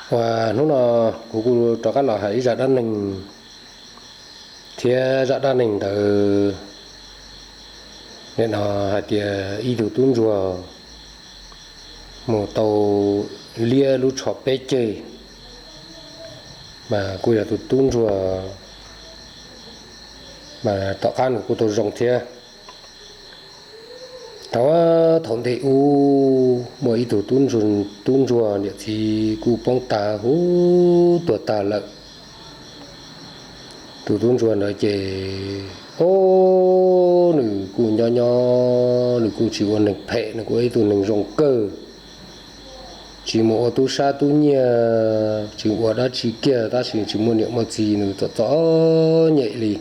Uas hnub no kuv kuj rov qab los hais ib zaj dab neeg thiab. Zaj dab neeg ntawd nim no hais tias ib tug tub ntsuag mus tau liab lub tsho peb ceg, mas kuj yog tus tub ntsuag mas tom qab nws kuj tau zoo thiab. Thaum, thaum ntej ub muaj ib tug tub ntsuag, tub ntsuag niam txiv kuj poob tag huv tuag tag lawm. Tus tub ntsuag ntawd ces, o, nws kuj nyob nyob nws kuj tsis ua neeg phem, nws kuj ua ib tug neeg zoo kawg, tsis mus ua tub sab tub nyiag, tsis ua dab tsi kiag, tab sis tsis muaj niam muaj txiv nws txom txom nyem li.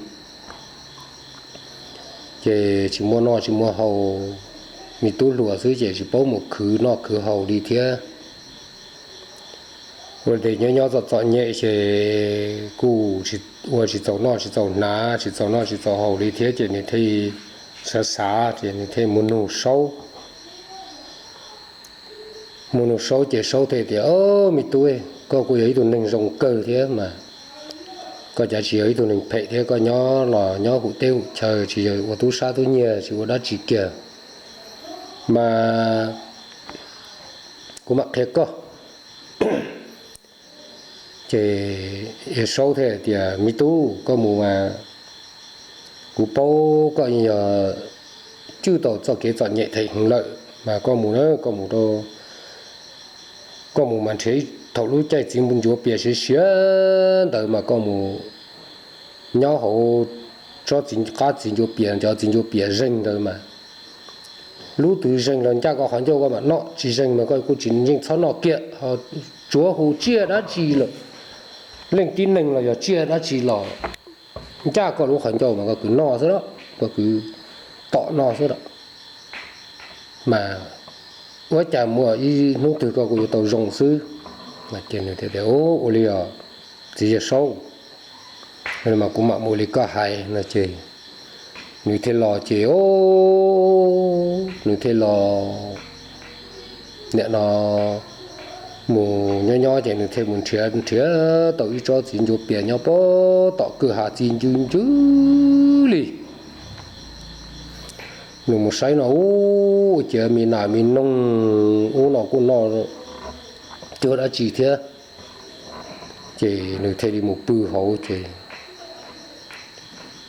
Ces tsis muaj noj tsis muaj haus, me tub hluas xwb ces tsis paub mus khwv noj khwv haus li thiab. Ua tes nyob nyob txom txom nyem ces kuj ua tsis txaus noj tsis txaus hnav, tsis txaus noj tsis txaus haus li thiab ces nws thiaj xav xav ces nws thiaj mus nug Saub. Mus nug Saub ces Saub thiaj tias, o, me tub, koj kuj yog ib tug neeg zoo kawg thiab mas, koj cav tsis yog ib tug neeg phem thiab, koj nyob los nyob hum teb hum chaw, tsis yog ua tub sab tub nyiag, tsis ua dab tsi kiag, mas kuv mam qhia koj. Ces Saub thiaj tias, me tub, koj mus mas, kuv paub koj yog cwj tau txoj kev txom nyem them heev lawm mas koj mus, koj mus, koj mus mas nrhiav thaum lub caij txiv ncuav pias siav siav ntawd mas koj mus nyob hauv tsob txiv, qab txiv ncuav pias, cov txiv ncuav pias zeeg ntawd mas lub twg zeeg los ncaj koj qhov ncauj koj mam noj, tsis zeeg mas koj kuj tsis yeej txhob noj kiag. Tsuav hu tsiaj dab tsi los, leej tib neeg los yog tsiaj dab tsi los ncaj koj lub qhov ncauj mas koj kwv noj xwb los, koj kwv tom noj xwb los. Mas ua cas muaj ib hnub twg koj kuj yuav tau zoo xwb. Ua li os txiv yawg Saub, mas kuv mam mus li koj hais no ces nws thiaj los ces, o, nws thiaj los, nim no mus nyob nyob ces nws thiaj mus nrhiav, nrhiav tau ib tsob txiv ncuav pias nyob pem tom kwj ha txij ncw ncw li. Nws mus saib no, ub, cia me nas me noog ub no kuj noj cuag dab tsi thiab. Ces nws thiaj li mus pw hauv ces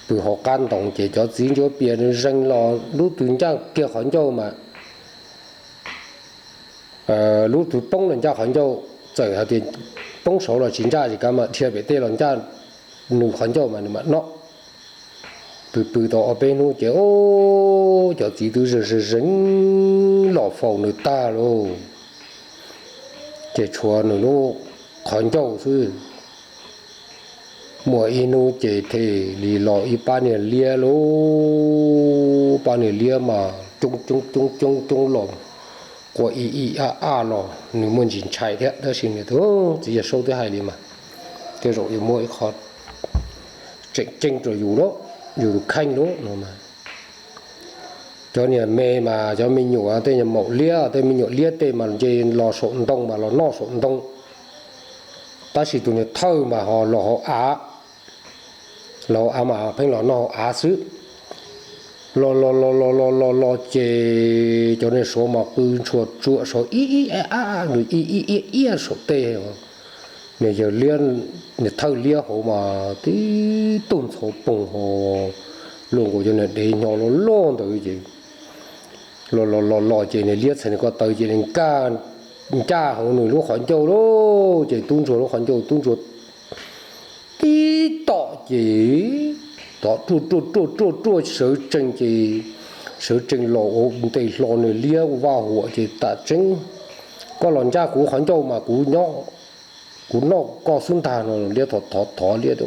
pw hauv qab ntoo ces cov txiv ncuav pias nws zeeg los lub twg ncaj kiag qhov ncauj mas lub twg poob los ncaj qhov ncauj, txawm hais tias poob saud los tsis ncaj, tsis kav mas dhia pem tej los ncaj nws qhov ncauj mas nws mam noj. Pw pw tau ob peb hnub ces, o, cov txiv twb zeeg zeeg zeeg los faus nws tag lauj, ces tshuav nws lub qhov ncauj xwb. Muaj ib hnub ces thiaj li los ib pab niag liab lauj, pab niag liab mas coob coob coob coob coob los, qua ib ib ab ab los nws muaj ntsis ntshai thiab tab sis nws, txiv yawg Saub twb hais li mas, tej zaum yuav muaj ib qho tseem ceeb rau yus, yus tus kheej lauj no. Cov niag me mas cov me nyuam tej maum liab, tej me nyuam liab tej mas nce los saum ntoo mas los noj saum ntoo, tab sis tus niag thawj mas ho los hauv av, los hauv av mas pheej los noj hauv av xwb. Los los los los los los los ces cov niag suav mas qw ntshua tsuam saud ib ib ab ab, nws ib ib iab iab saum tej. Niag yawg liab, niag thawj liab hauv mas tib tug ntxhov poog ho luaj nkaus cov niag dev nyo loj loj ntawd ces los los los los ces niag liab txhais nws ko taw ces nws nkag ncaj hauv nws lub qhov ncauj lauj, ces tub ntsuag lub qhov ncauj, tub ntsuag tib tom ces tom ruaj ruaj ruaj ruaj ruaj sawv tsees ces sawv tsees los ua ntes hlo nws liab vaj huam ces, tam tseeb, koj los ncaj kuv qhov ncauj mas kuv nyob, kuv noj koj xwb ntag no. Liab thov thov thov liab,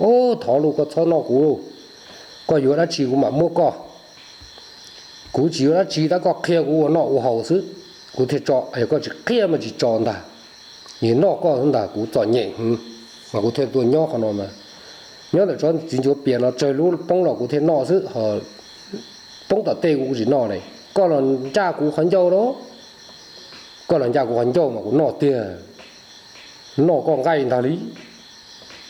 thov lauj, koj txhob noj kuv lauj, koj yuav dab tsi kuv mam muab koj. Kuv tsis yuav dab tsi tab koj qhia kuv ua noj ua haus xwb kuv thiaj tso, yog koj tsis qhia mas tsis tso ntag. Yog noj koj xwb ntag, kuv txom nyem heev mas kuv thiaj tuaj nyob qhov no mas. Nyob ntawm tsob txiv ncuav pias no tsawg lub poob los kuv thiaj noj xwb, poob tom tej kuv tsis noj ne. Koj los ncaj kuv qhov ncauj lauj, koj los ncaj kuv qhov ncauj mas kuv noj tiag. noj koj nqaij ntag li.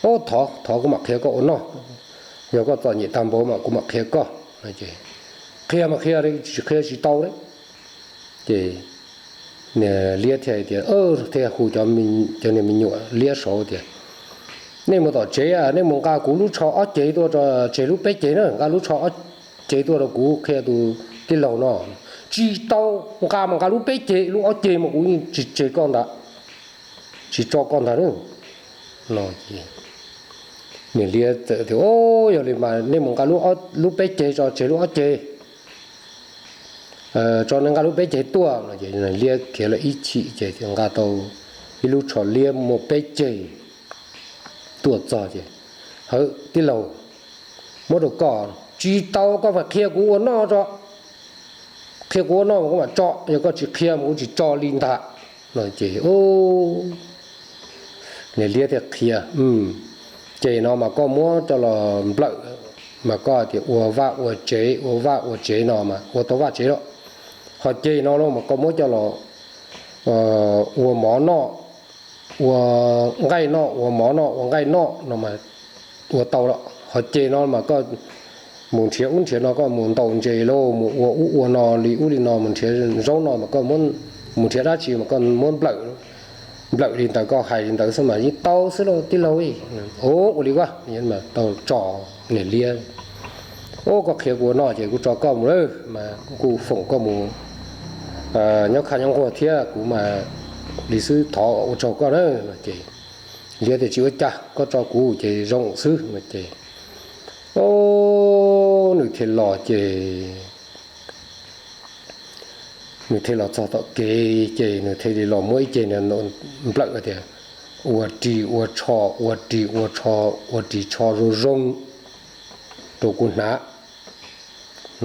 Thov, thov kuv mam qhia koj ua noj, yog koj txom nyem tag npaum mas kuv mam qhia koj. Qhia mas qhia, tsis qhia tsis tau li. Ces liab thiaj tias, thiaj hu cov niag me nyuam liab saud tias, nej mus tom tsev, nej mus nqa kuv lub tsho ob ceg tuaj, tseg lub peb ceg na, nqa lub tsho ob ceg tuaj rau kuv qhia tus tij laug no. Tsis tau, nqa mas nqa lub peb ceg, lub ob ceg mas kuv tsis tseg koj ntag, tsis tso koj ntag na. Niag liab txawm tias, yog li mas nej mus nqa lub peb ceg tso, tseg lub ob ceg tso, nej nqa lub peb ceg tuaj no. Ces liab khiav lawm ib chim ces nqa tau ib lub tsho liab muaj peb ceg tuaj txog ces, hawv tij laug, muab rau koj. Tsis tau, koj fam qhia kuv ua noj tso, qhia kuv ua noj mas kuv mam tso, yog koj tsis qhia mas kuv tsis tso li ntag no. Ces niag liab thiaj qhia, ceg no mas koj muab coj los nplawm, mas koj tias ua vaj ua tsev, ua vaj ua tsev no mas ua tau vaj tsev lawm. Ho ceg no los mas koj muab coj los ua mov noj, ua nqaij noj, ua mov noj, ua nqaij noj no mas ua tau lawm. Ho ceg no mas koj mus nrhiav ub nrhiav no, koj mus ntaus ntses los mus ua ub ua no li ub li no, mus nrhiav zaub no mas koj mus nrhiav dab tsi mas koj muab nplawm li ntawd, koj hais li ntawd xwb mas yeej tau xwb lauj tij laug. Ua li kuj tau, tso niag liab. Koj qhia kuv ua noj ces kuv tso koj mus lawm mas kuv foom koj mus nyob khaj nyob nquag thiab, kuv mas li xwb, thov ua tsaug koj na no. Ces liab tias tsis ua cas, koj tso kuv ces zoo xwb no. Ces nws thiaj los ces nws thiaj los txog tom kev ces nws thiaj li los muab ib ceg nplawm tias ua ris ua tsho, ua ris ua tsho, ua ris tsho zoo zoo rau kuv hnav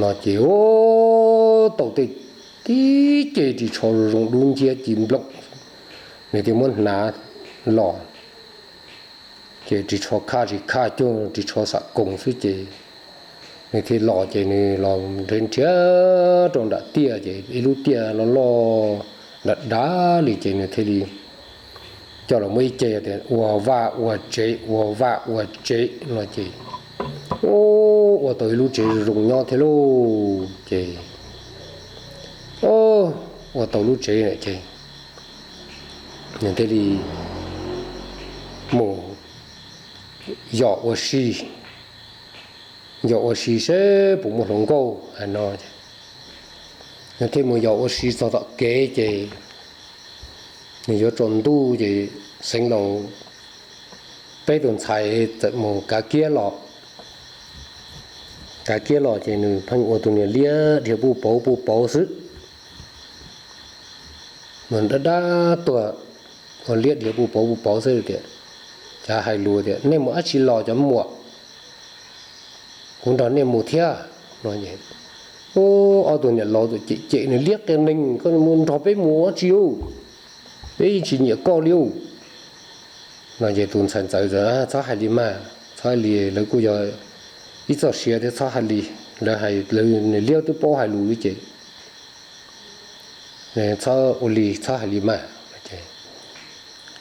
no. Ces tau tej tib ceg ris tsho zoo zoo dub nciab ci nploom, nws thiaj muab hnav los. Ces ris tsho khaj ris khaj cuag ris tsho xam koos xwb ces nws thiaj los ces nws los nrhiav nrhiav rau nram tiaj ces ib lub tiaj loj loj dav dav li ces nws thiaj li coj los muab ib ceg tias ua vaj ua tsev, ua vaj ua tsev no ces ua tau ib lub tsev zoo nyob thiab lauj. Ces ua tau lub tsev ces nws thiaj li mus yos ua si, yos ua si seb puas muaj hluas nkauj hais no. Nws thiaj mus yos ua si txog tom kev ces nws yuav tsaus ntuj ces Xeev Laus peb tus ntxhais txawm mus kav kiab los. Kav kiab los ces nws pheej ua tus niag liab dhia puj pauv puj pauv xwb. Mus dab dab tuag, ua liab dhia puj pauv puj pauv xwb tias, cav hais lus tias nej mus dab tsi los cov muam, kuv nrog nej mus thiab no. Ob tug niam laus txawm cem cem nws, liab qias neeg, koj mus nrog peb mus ua dab tsi ub, peb yeej tsis nyiam koj li ub no. Ces tus ntxhais ntxawm tias txhob hais li mas, txhob hais li, lawv kuj yog ib txoj sia thiab, txhob hais li, lawv hais, lawv niag liab twb paub hais lus li ces txhob ua li, txhob hais li mas.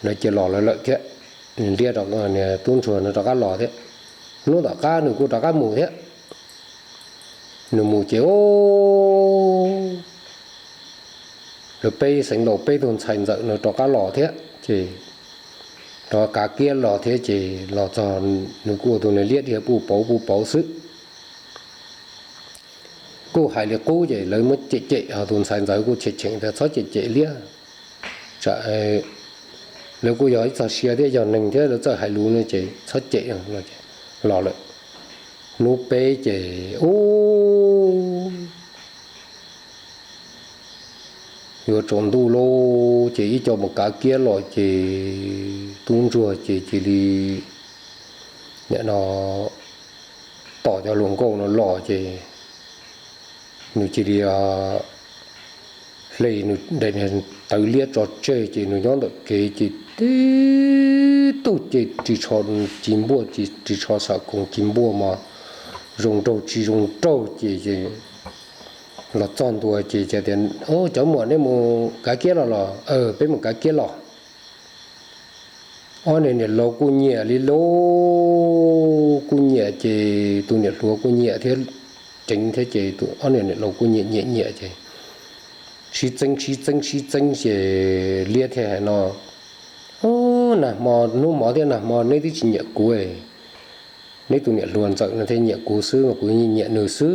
Lawv cia los lawv lawm thiab, niag liab, niag tub ntsuag no rov qab los thiab. Hnub tom qab nws kuj rov qab mus thiab. Nws mus ces lawv peb Xeev Laus peb tug ntxhais ntxawm no rov qab los thiab ces rov kav kiab los thiab ces los txog nws kuj ua tus niag liab dhia puj pauv puj pauv xwb. Kuj hais li qub ces lawv muab cem cem, ho tus ntxhais ntxawm kuj cheem cheem tias txhob cem cem liab, tsam lawv kuj yog ib txoj sia thiab, yog neeg thiab, lawv txawj hais lus no ces txhob cem. Los lawm, hnub peb ces ub, yuav tsaus ntuj lauj ces ib co mus kav kiab los ces tub ntsuag ces cia li nim no tom cov hluas nkauj no los ces nws cia li hle nws daim tawv liab tso tseg ces nws nyob ntawm kev ces tib tug ces ris tsho ci npuaj, ris tsho xam koos ci npuaj mas zoo nraug tsis zoo nraug ces los txog ntua ces tias, cov muam, nej mus kav kiab los los? Peb mus kav kiab los. Ob niag niam laus kuj nyiam li lauj, kuj nyiam ces tus niam hluas kuj nyiam thiab, ceev thiab ces ob niag niam laus kuj nyiam nyiam nyiam ces sib txeeb sib txeeb sib txeeb ces liab thiaj hais no, Nag hmo, hnub hmo thiab nag hmo neb twb tsis nyiam kuv, neb tus niam hluas ntxawm no thiaj nyiam kuv xwb mas kuv nyiam nws xwb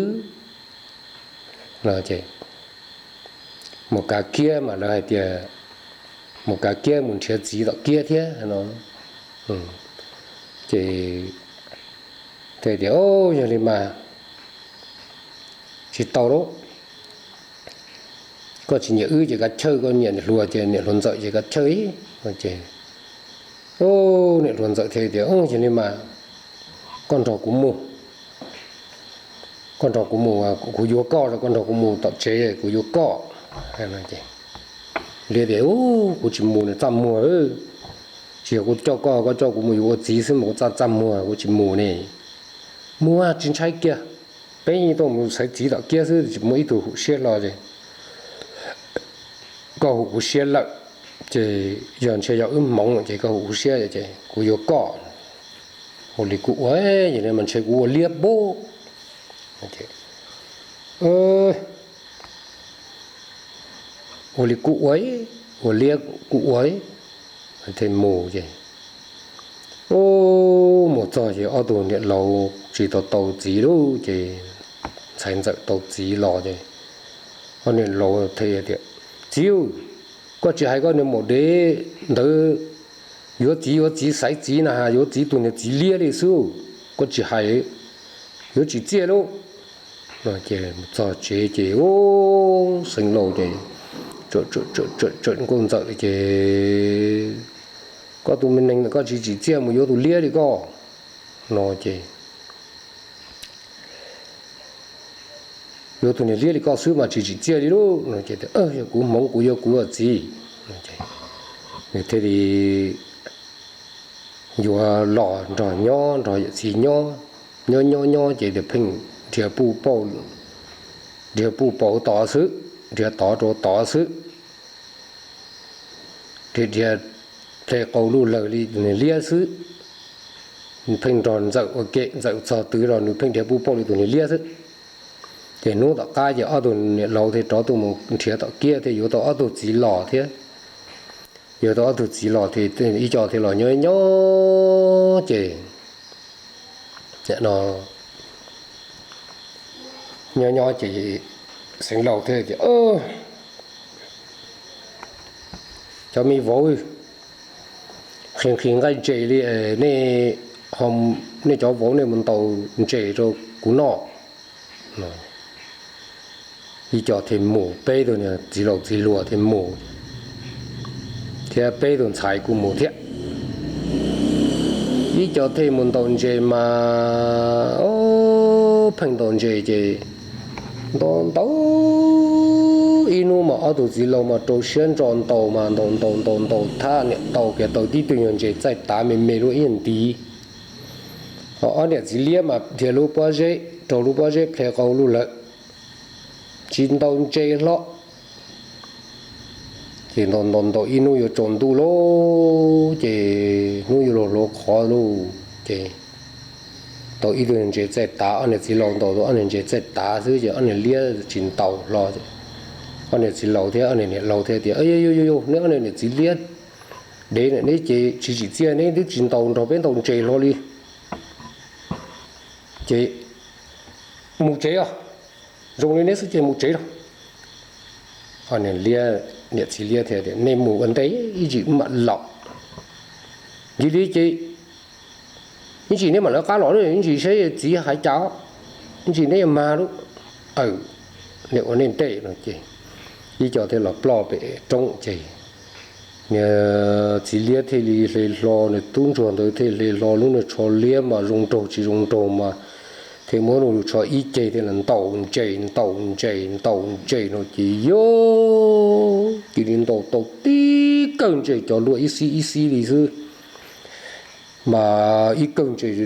no ces mus kav kiab mas lawv hais tias mus kav kiab mus nrhiav txiv tom kiab thiab no ces thiaj tias, Yog li mas tsis tau lauj, koj tsis nyiam wb ces kav chawj, koj nyiam niam hluas ces niam hluas ntxawm ces kav chawj ib ces niam hluas ntxawm thiaj tias, Yog li mas koj nrog kuv mus, koj nrog kuv mus, kuv yuav koj, koj nrog kuv mus tom tsev kuv yuav koj. Liab tias, Kuv tsis mus, nws txaj muag. Tsis yog kuv coj koj, koj coj kuv mus yuav ua txiv xwb mas kuv txaj txaj muag, kuv tsis mus ne. Mus tsis ntshai kiag, peb yeej tuaj mus xaiv txiv tom kiab xwb, tsis muaj ib tug hum siab hlo ces koj hum kuv siab lawm, ces yog ntshe yog wb hmoov ces koj hum kuv siab ces kuv yuav koj. Ua li kuj ua, yog li mas ntshe kuv ua liab pub. Ua li kuj ua, ua liab kuj ua, thiaj mus ces mus txog ces ob tug niam laus tsis tau tau txiv lauj ces ntxhais ntxawm tau txiv los ces ob niam laus thiaj tias, Txiv, koj tsis hais koj niag maum dev ntawd yuav txiv yuav txiv xaiv txiv na has, yuav txiv tus niag txiv liab li xwb, koj tsis hais, yuav tsis txiaj lauj. Ces mus txog tsev ces ub, xeev laus ces tsawm nkauj ntxawm ces, Koj tus me neeg ntawm koj tsis tsim txiaj mus yuav tus liab li koj no ces yuav tus niag liab li koj xwb mas tsis tsim txiaj li lauj no ces, Yog kuv hmoov kuv yuav kuv ua txiv. Nws thiaj li yuav los nrog nyob nrog yawm txiv nyob, nyob nyob nyob ces nws pheej nrhiav puj pauj, nrhiav puj pauj tod xwb, nrhiav tod rau tod xwb, nrhiav nrhiav ple qau luj lawg li tus niag liab xwb. Nws pheej nrog ntxawm ua ke, ntxawm txog twg los nws pheej nrhiav puj pauj li tus niag liab xwb. Ces hnub tom qab ces ob tug niam laus thiaj rov tuaj mus nrhiav tom kiab thiaj yuav tau ob tug txiv los thiab. Yuav tau ob tug txiv los thiaj ib co thiaj los nyob nyob ces no nyob nyob ces xeev laus thiaj tias, Cov me vauv, nqhis nqhis nqaij ntses li, nej, nej cov vauv nej mus ntaus ntses rau kuv noj. Ib co thiaj mus, peb tug niag txiv laus txiv hluas thiaj mus, thiab peb tug ntxhais kuj mus thiab. Ib co thiaj mus ntaus ntses mas, o, pheej ntaus ntses ces ntaus ntaus ib hnub mas ob tug txiv laus mas rau siab ntso ntaus mas ntaus ntaus ntaus ntaus thab niam tau kiag tau tib tug nyuag ntses txaij tav me me lub ib ntiv. Ho ob niam txiv liab mas dhia lub pob zeb, rau lub pob zeb ple qau lug lawm, tsis ntaus ntses hlo. Ces ntaus ntaus ntaus ib hnub yuav tsaus ntuj lauj, ces hnub yuav luag hluav qhov lauj, ces tau ib tug ntses txaij tav, ob niag txiv laus ntaus tau ob niag ntses txaij tav xwb ces ob niag liab tsis ntaus hlo. Ob niag txiv laus thiab ob niag niam laus thiaj tias, Yog yog yog, neb ob niag niam txiv liab dev na, neb ces tsis tsim txiaj, neb twb tsis ntaus nrog peb ntaus ntses hlo li. Ces mus tsev os, zoo li neb xwb ces mus tsev los. Niam txiv liab thiaj tias, Nej mus ua ntej, ib tsam mam los. Yog li ces ib tsam neb mam lawv qab los, ib tsam saib txiv hais cas, ib tsam neb yuav mag lub, aw, nej ua nej ntej no ces ib co thiaj los ploj pem roob ces niag txiv liab thiaj li hle hlo, niag tub ntsuag ntawd thiaj hle hlo lub niag tsho liab mas zoo nraug tsis zoo nraug mas thiaj muab lub tsho ib ceg thiaj los ntaus ntses ntaus ntses ntaus ntses no ces yog cia li ntaus tau tib kawg ntses cov luaj ib xib ib xib li xwb. Mas ib kawg ntses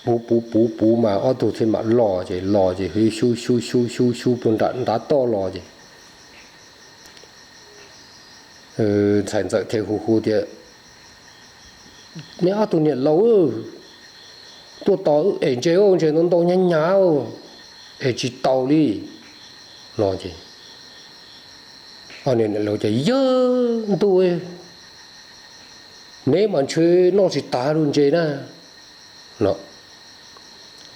puv puv puv puv mas ob tug thiaj mam los ces los ces xyub xyub xyub xyub xyub puag nram ntav toj los ces ntxhais ntxawm thiaj hu hu tias, Neb ob tug niam laus tuaj tos es ntses, ntses ntau ntau hnyav hnyav es tsis taus li no ces niam laus tias, Yawg ntuj, neb mas ntshe noj tsis tag lub ntses na no.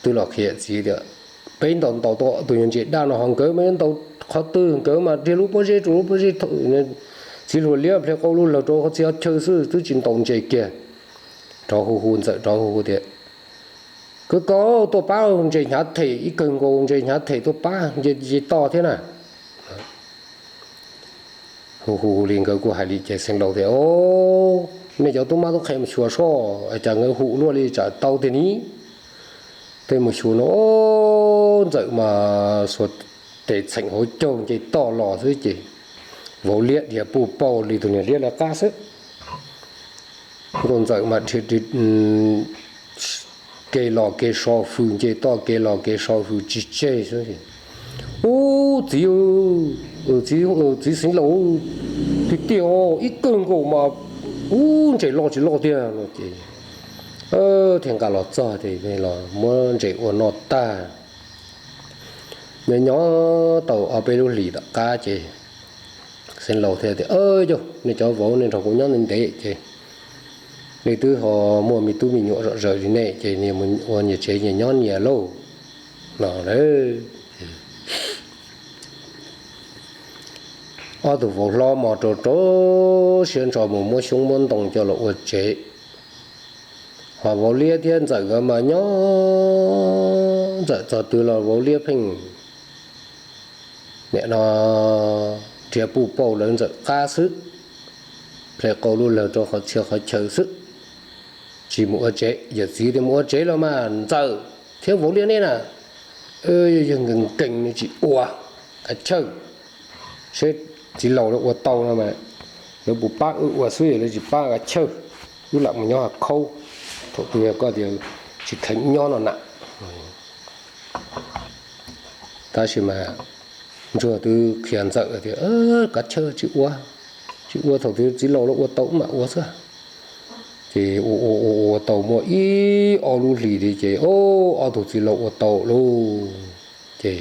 Twb los qhia txiv tias, Peb ntaus ntaus tau tus nyuag ntses daj no ho nkawd mas ntaus qhov twg, nkawd mas dhia lub pob zeb rau lub pob zeb. Txiv hluas liab ple qau lug lawg rau qhov txhia chaw xwb, twb tsis ntaus ntses kiag. Rov hu hu Ntxawm, rov hu hu tias, Koj, koj tuaj pab, ntses hnyav them, ib kawg nkaus ntses hnyav them, tuaj pab nce toj thiab na. Hu hu hu li nkawd kuj hais li ces xeev laus tias, Nej cov tub mab tub qhe mus xyuas soj, cas nkawd hu luaj li, tsam tau tiag ni. Tej mus xyuas no, Ntxawm mas xuas tes txheem hauv caug nce toj los xwb ces vauv liab dhia puj pauj li tus niag liab lawv qab xwb. Nkauj Ntxawm mas dhia kev los kev so hws, nce toj kev los kev so hws tsis tseg xwb. Ub, txiv, txiv, txiv xeev laus, tiag tiag ib kawg nkaus mas, ub, ntses loj tsis loj tiag no ces thiaj nqa los txog ces los muab ntses ua noj tag. Nyob nyob tau ob peb lub hlis tom qab ces xeev laus thiaj tias, Yog nej cov vauv nej nrog kuv nyob ntev ntev ces nej twb ho muaj me tub me nyuam zom zaws li nej ces mus ua nyias tsev nyias nyob nyias lauj no. Ob tug vauv hlob mas rau rau siab ntso mus muab xyoob muab ntoo coj los ua tsev. Ho vauv liab thiab Ntxawm nkawd mas nyob, Ntxawm txog twg los vauv liab pheej nim no dhia puj pauj lawv Ntxawm qab xwb, ple qau lug lawg rau qhov txhia qhov chaw xwb, tsis mus ua tsev. Yawm txiv tias, Mus ua tsev los mas Ntxawm thiab vauv liab neb na, yog nkees nkees tsis ua, kav chawj, seb txiv laus lawv ua tau no mas lawv puas pab wb ua xwb, yog lawv tsis pab kav chawj, wb lam mus nyob hav khaub. Thaum twg koj tias tsis kheev nyob no na. Tab sis mas Ntsuag twb qhia Ntxawm tias, Kav chawj tsis ua, tsis ua, thaum twg txiv laus lawv ua tau wb mam ua xwb. Ces ua ua ua ua tau muaj ib ob lub hlis li ces ob tug txiv laus ua tau lauj. Ces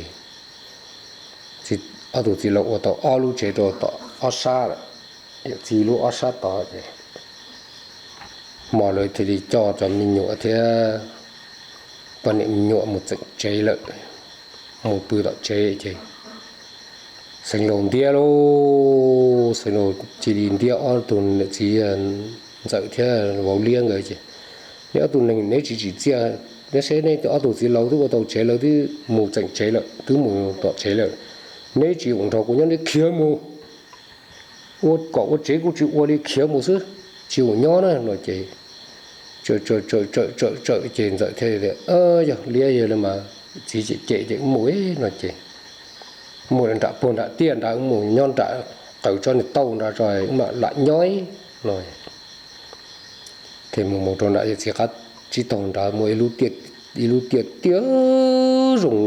ob tug txiv laus ua tau ob lub tsev rau tom ob sab lawm, yawm txiv lub ob sab tod ces hmo lawv thiaj li coj cov me nyuam thiab poj niam me nyuam mus txeem tsev lawm, mus pw tom tsev ces xeev laus ntiab lauj, xeev laus cia li ntiab ob tug niam txiv Ntxawm thiab vauv liab nkawd ces, Neb ob tug neeg neb tsis tsim txiaj, neb saib neb ob tug txiv laus twb ua tau tsev lawm, twb mus txeem tsev lawm, twb mus tom tsev lawm, neb tsis nrog kuv nyob neb khiav mus, ua kom ua tsev kuj tsis ua li khiav mus xwb, tsis mus nyob na no ces tsawm tsawm tsawm ces Ntxawm thiaj tias, Yog liab yog li mas txiv cem cem ces wb mus no ces mus nram puag nram tiaj nrad, wb mus nyob nram qaws tsob niag tauj nrad tso wb mam lam nyob no. Ces mus mus rau nram yawm txiv qab tsib taug nrad muaj ib lub tiaj tiaj zoo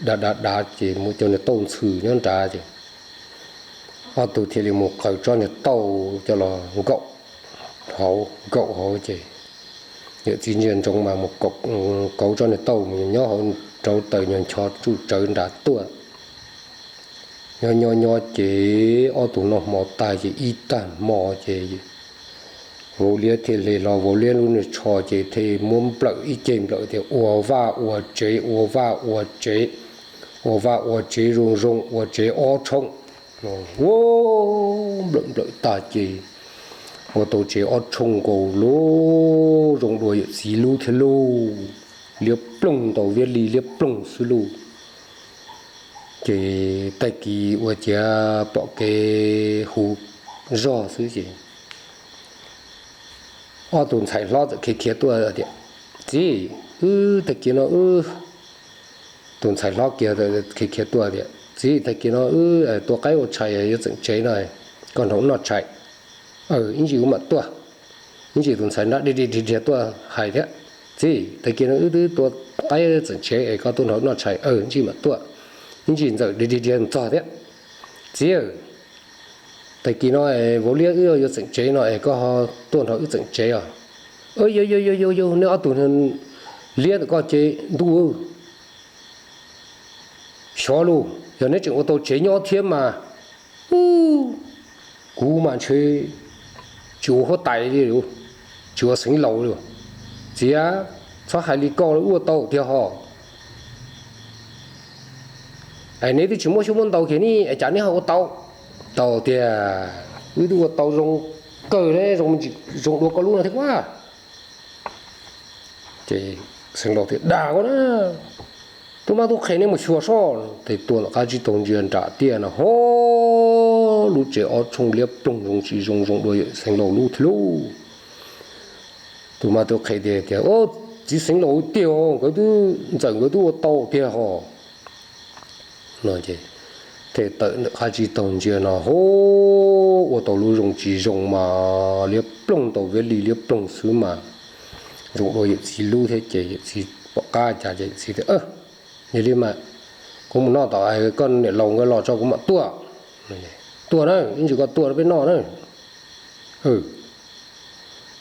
dav dav dav ces muaj cov niag tauj ntxhw nyob nrad ces ob tug thiaj li mus qaws tsob niag tauj coj los nkaum hauv, nkaum hauv ces yawm txiv ntsia ntsoov mas mus kauv tsob niag tauj mus nyob hauv rau taws nyuag ncho tsuj tsawv nrad tuaj. Nyob nyob nyob ces ob tug noj hmo tag ces ib tag hmo ces vauv liab thiaj li hlo vauv liab lub niag tsho ces thiaj muab nplawm ib ce nplawm tias ua vaj ua tsev, ua vaj ua tsev, ua vaj ua tsev zoo zoo, ua tsev ob tshooj. Ua nplawm nplawm tag ces ua tau tsev ob tshooj nkaus lauj, zoo dua yawm txiv lub thiab lauj. Liab ploog ntau viab li liab ploog xwb lauj. Ces tag kis ua ciav pom kev hu zog xwb ces ob tug ntxhais hlob txawm khiav khiav tuaj tias, Txiv, wb tag kis no wb, tus ntxhais hlob kiag khiav khiav tuaj tias, Txiv, tag kis no wb tua qaib ua tshais yuav txeem tsev no, koj nrog wb noj tshais. Ib ntsis wb mam tuaj. Ib ntsis tus ntxhais nrab dhia dhia dhia tuaj hais thiab, Txiv, tag kis no wb twb tua qaib txeem tsev es koj tuaj nrog wb noj tshais, ib ntsis mam tuaj. Ib ntsis Ntxawm dhia dhia dhia txog thiab, Txiv, tag kis no vauv liab wb yuav txeem tsev no es koj tuaj nrog wb txeem tsev os. Yog yog yog yog, neb ob tug liab ntawm koj ces ntuj, xyov lauj, yog neb tseem ua tau tsev nyob thiab mas, kuv mas ntshe tsis ua huab tais li, tsis ua xeev laus li. Txiv, txhob hais li koj, ua tau tiag hos. Es neb twb tsis muaj xyoob muaj ntau kiag ne, es cas neb ho ua tau? Tau tiag, wb twb ua tau zoo kawg ne, zoo dua koj lub no thiab as. Ces xeev laus tias, dag koj na, tub mab tub qhe neb mus xyuas soj. Ces tuaj ntawm qab tsib taug ntsia nram tiaj no ho, lub tsev ob tshooj liab ploog zoo tsis zoo, zoo dua yawm xeev laus lub thiab lauj. Tub mab tub qhe tias, txiv xeev laus tiag, nkawd twb, ntxawm nkawd twb ua tau tiag hos. No ces thiaj tawm ntawm qab tsib taug ntsia no ho, ua tau lub zoo tsis zoo mas liab ploog, tau viab li liab ploog xwb mas zoo dua yawm txiv lub thiab. Ces yawm txiv pom qab cas ces yawm txiv tias, yog li mas kuv mus noj tom koj niam laus nkawd los tso kuv mam tuaj. Tuaj na, ib ntsis koj tuaj peb noj na.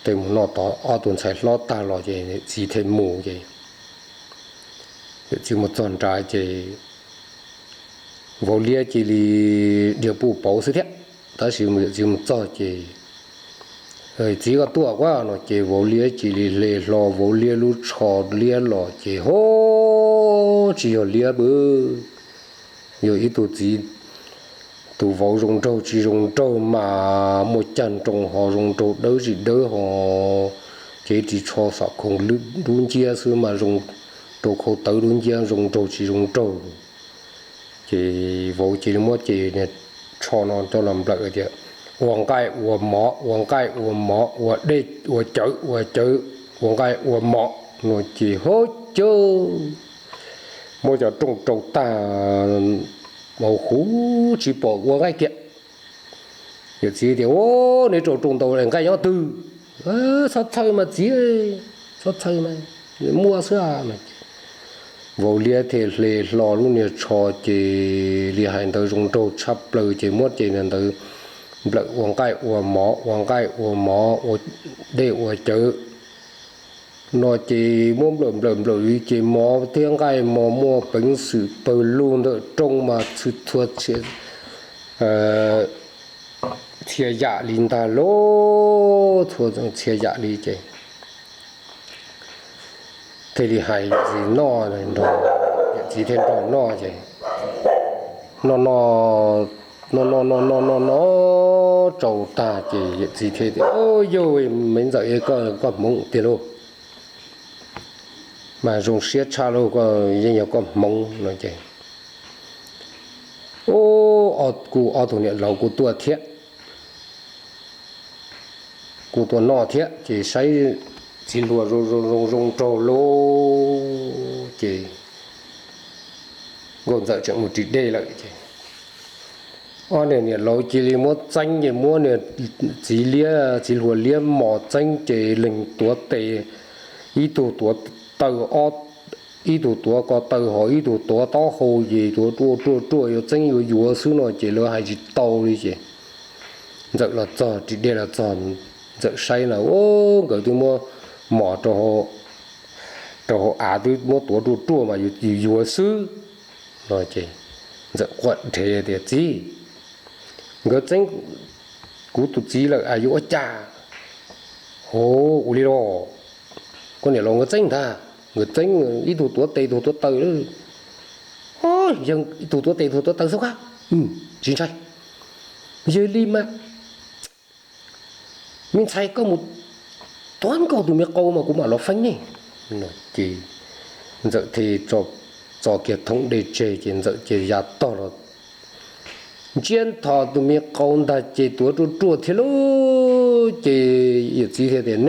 Ces mus noj tod ob tug ntxhais hlob tag los ces yawm txiv thiaj mus ces yawm txiv mus txog nrad ces vauv liab cia li dhia puj pauv xwb thiab. Tab sis yawm txiv mus txog ces, txiv koj tuaj kuv no ces vauv liab cia li hle hlo vauv liab lub tsho liab los ces ho, tsis yog liab pw, yog ib tug txiv, tus vauv zoo nraug tsis zoo nraug mas muaj cag nroo ho zoo nraug dawb tsis dawb ho, ces ris tsho xam khoom lwj dub nciab xwb mas zoo nraug khau tawv dub nciab zoo nraug tsis zoo nraug. Ces vauv cia li muab ces niag tsho no coj los nplawm tias, ua nqaij ua mov, ua nqaij ua mov, ua dej ua cawv, ua cawv ua nqaij ua mov no ces ho cawv, muab cov rooj rau tag, huv tsis pom ua nqaij kiag. Yawm txiv tias, neb rau rooj ntau nqaij nyob twg? Txhob txhawj mas txiv, txhob txhawj mas, muaj xwb. Vauv liab thiaj hle hlo lub niag tsho ces li hais ntawd zoo nraug tshaj plaws ces muab ces ntawd nplawm ua nqaij ua mov, ua nqaij ua mov, ua dej ua cawv no ces muab nplawm nplawm nplawm li ces mov thiab nqaij mos muaj peev xwm pawg lug ntawm rooj mas txhua txhia txhia yam li ntag lauj, txhua txhia yam li ces thiaj li hais txiv noj, yawm txiv thiaj nrog noj ces noj noj noj noj noj noj noj noj tsau tag ces yawm txiv thiaj tias, yog me ntxawm, koj hmoov tiag lauj, mas zoo siab tshaj lauj, yeej yog koj hmoov no ces, kuv ob tug niam laus kuj tuaj thiab, kuj tuaj noj thiab ces saib txiv hluas zoo zoo zoo nraug lauj ces nkauj ntxawm tseem mus ris dej lawm ces ob niag niam laus cia li muab txeeb ces muab niag txiv liab, txiv hluas liab mos txeeb ces leeg tuav tes, ib tug tuav taw, ib tug tuav ko taw ho ib tug tuav taub hau ces tuav ruaj ruaj ruaj yuav txeeb yuav yuav xwb no ces lawv hais tsis tau li ces ntxawm los txog ris dej los txog, ntxawm saib no, nkawd twb muab mos rau hauv av twb muab tuav ruaj ruaj mas yus yuav xwb no ces ntxawm quaj rhe tias, txiv, nkawd txeeb kuv tus txiv lawm es yuav ua cas? Ua li los, koj niam laus nkawd txeeb ntag, nkawd txeeb ib tug tuav tes ib tug tuav taw, yog ib tug tuav tes ib tug tuav taw xwb kab, tsis ntshai. Yog li mas me ntxhais koj mus tuav nkaus tus me qau mas kuv mam los feeb ne. Ces ntxawm thiaj tso kiag thoob dej tseg ces ntxawm cia ya tog los ntsiab nthos tus me qau ntag ces tuav ruaj ruaj thiab lauj. Ces yawm txiv thiaj tias,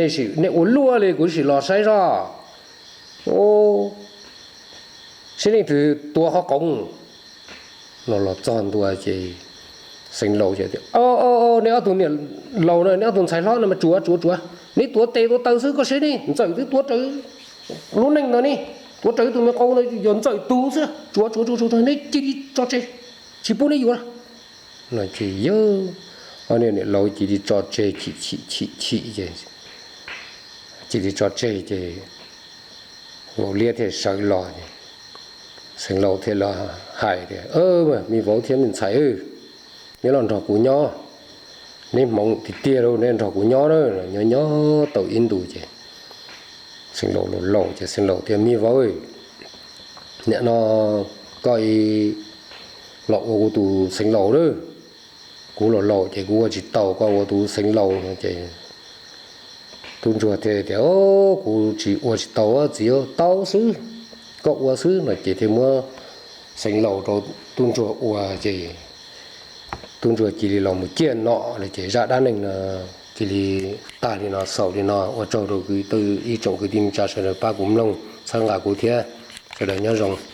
nej ua luaj li, kuv sim los saib zoj, seb leej twg tuav qhov qoov no. Los txog ntua ces xeev laus tias, neb ob tug niam laus no, neb ob tug ntxhais hlob no mas tsuav tsuav tsuav, neb tuav tes tuav taw xwb, koj seb ne, ntxawm twb tuav raws lub neej no ne, tuav raws tus me qau no yog ntxawm tus xwb, tsuav tsuav tsuav, neb cia li tso tseg, tsis pub neb yuav no. Ces yawg ob niag niam laus cia li tso tseg, chim chim chim chim ces cia li tso tseg ces vauv liab thiaj sawv los. Xeev laus thiaj los hais tias, Me vauv thiab me ntxhais, neb los nrog kuv nyob, neb hmoov tiag tiag lauj, neb nrog kuv nyob na. Nyob nyob tau ib ntus ces xeev laus los laus ces xeev laus tias, Me vauv, nim no koj los ua kuv tus xeev laus lawm, kuv los laus ces kuv ua tsis tau koj ua tus xeev laus no ces tub ntsuag thiaj tias, Kuv tsis ua tsis tau txiv, tau xwb, koj ua xwb no ces thiaj muab xeev laus rau tub ntsuag ua ces tub ntsuag cia li los mus ciaj nom lawm ces zaj dab neeg no cia li tag li no, xaus li no. Ua tsaug rau kwv tij ib tsoom kwv tij neej tsa sawv daws pab kuv mloog, txhawb nqa kuv thiab. Sawv daws nyob zoo.